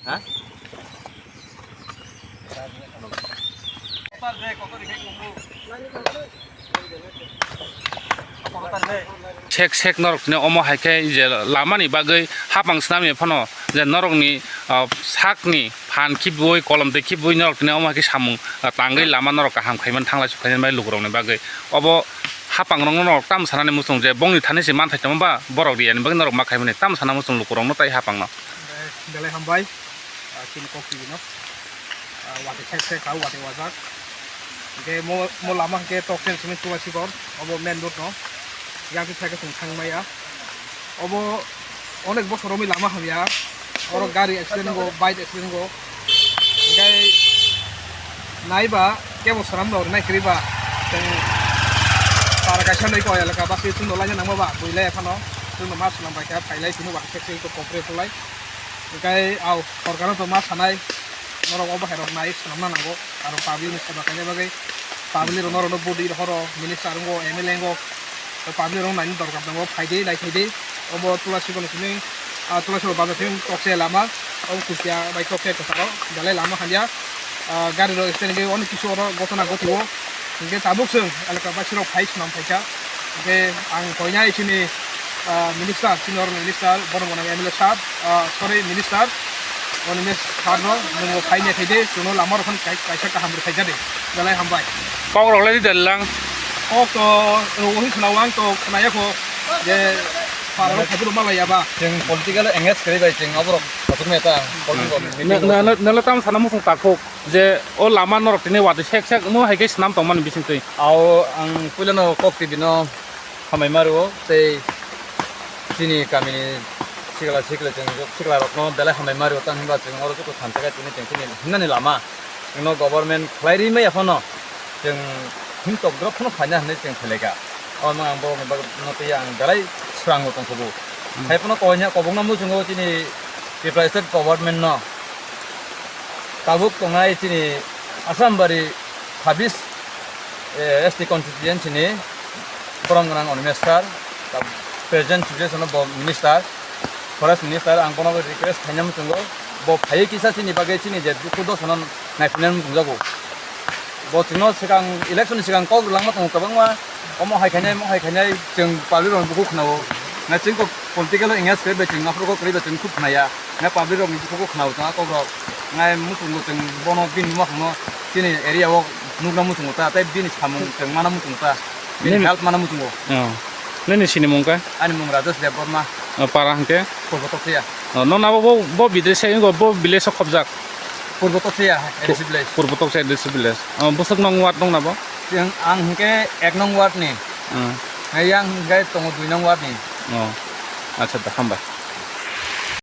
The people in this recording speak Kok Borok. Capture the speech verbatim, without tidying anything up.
Ha? Sek sek norok tini omo hai khe je lamani bagwi hapang swnamya phano je norokni, ah, sakni phan khibwi kolom twi khibwi norok tini omo hai khe samung, ah, tangwi lama norok kaham khaimani thanglai sukhaimani bai lukurokni bagwi. Obo hapangrokno norok tamo sanani muchung je bongni thani se manthai tongma ba borok riyani bagwi norok ma khaimani tamo sana muchung lukurokno tai hapangno. Belai hambai, ah, chini kok twi no, ah, watwi sek sek kha, watwi wajak. Hingke mo, mo lama hingke toksen simi Tulasikor, obo main road no. Yang khe theke chwng thang maya. Obo onek bosor romwi lama hamya. Oro gari accident go, bike accident go. Hingke naiba kebo swnam rok nai kwrwi ba. Chwng para kaisa nai ko elaka basi chwng no laina nangma ba, bui lai phano. Chwng no ma swnam bai kha, phai lai chwng no ba khe chwng to kokre pholai. Hingke au sorkar no to ma sanai, norok obo hai rok nai swnamna nango, aro public ni seba khaina bagwi public rok norok no budi horo minister wngkho, M L A wngkho, to public rok naini dorkar tongo, phaidi naithaidi. Obo Tulasikor ni simi, ah, Tulasikor bazar simi tokse lama, obo kuchia bai tokse kwcharo belai lama hamya, ah, gari rok accident wngwi onek kisu oro gotona gotio. Hingke tabuk chwng elaka basirok phai swnam phaikha. Hingke ang koinai chini, ah, minister, chini oroni minister, bono bono M L A sahab, ah, sorry, minister, Animesh sir no, nwng bo phaina khaide, chwngno lama rok phano kai-, kaisa kaham rwkhaijadi. Belai hambai. Kok rok lai di dallang. Kok to, rw hin khna wang to, khna yakho, je, para rok phaibo rw malai yaba. Chwng political engage kwrwi bai chwng aborok, aswk meta, political meeting. Nala tam sana muchung takhuk. Je o lama norok tini watwi sek sek omo hai khe swnam tongmani bisingtwi. Ao ang puilano kok twi bino hamai ma rwo tei chini kamini sikla sikla chwng sikla rokno belai hamai ma rwo, tamo hinba chwng oro joto thansa khe tini chwng chini himnani lama chwngno government khlai ri maya phano chwng himtok drop phano phaina hinwi chwng khlai kha. Omo ang borokni bagwi no twi ang belai swrango tongthogo. Hmm. Hai phano kobokno muchungo chini Tripura state government no tabuk tongnai chini Assam bari chabbish, eh, S T constituency ni borom gwnang Animesh sir, tab-, present situation bo minister, forest minister, ang bono request khaina muchungo, bo phaiwi kisa chini bagwi chini je dukhu dosa no naiphinani muchungjago. Bo chwngno swkang election ni swkang kok rwlangma tongo kwbangma, omo hai khainai, omo hai khainai, chwng public rokni bukhuk khwnao. Na chwng kok political o engage kwrwi bai chwng aphuru kok kwrwi bai chwng khub khnaya. Na public rokni bukhuk khwnao chwng a kok rok. Nai muchungo chwng bono bini buma khungno chini area o nukna muchungo ta, tei bini samung chwng mana muchungo ta. Bini help mana muchungo. Oh. Nini sini mung kha? Ani mung Rajesh Debbarma. Oh, para hwnkhe? Purbo Toksia. Oh, nokna bo, bo, bo bidre se, bo village o khobjak? Purbo Toksia, A D C village. Purbo Toksia A D C village. Oh, bwswk nong ward nokna bo? Chwng, ang hwnkhe ek nong ward ni. Hmm. Yang hwnkhe tongo dui nong ward ni. Oh. Acha da, hambai.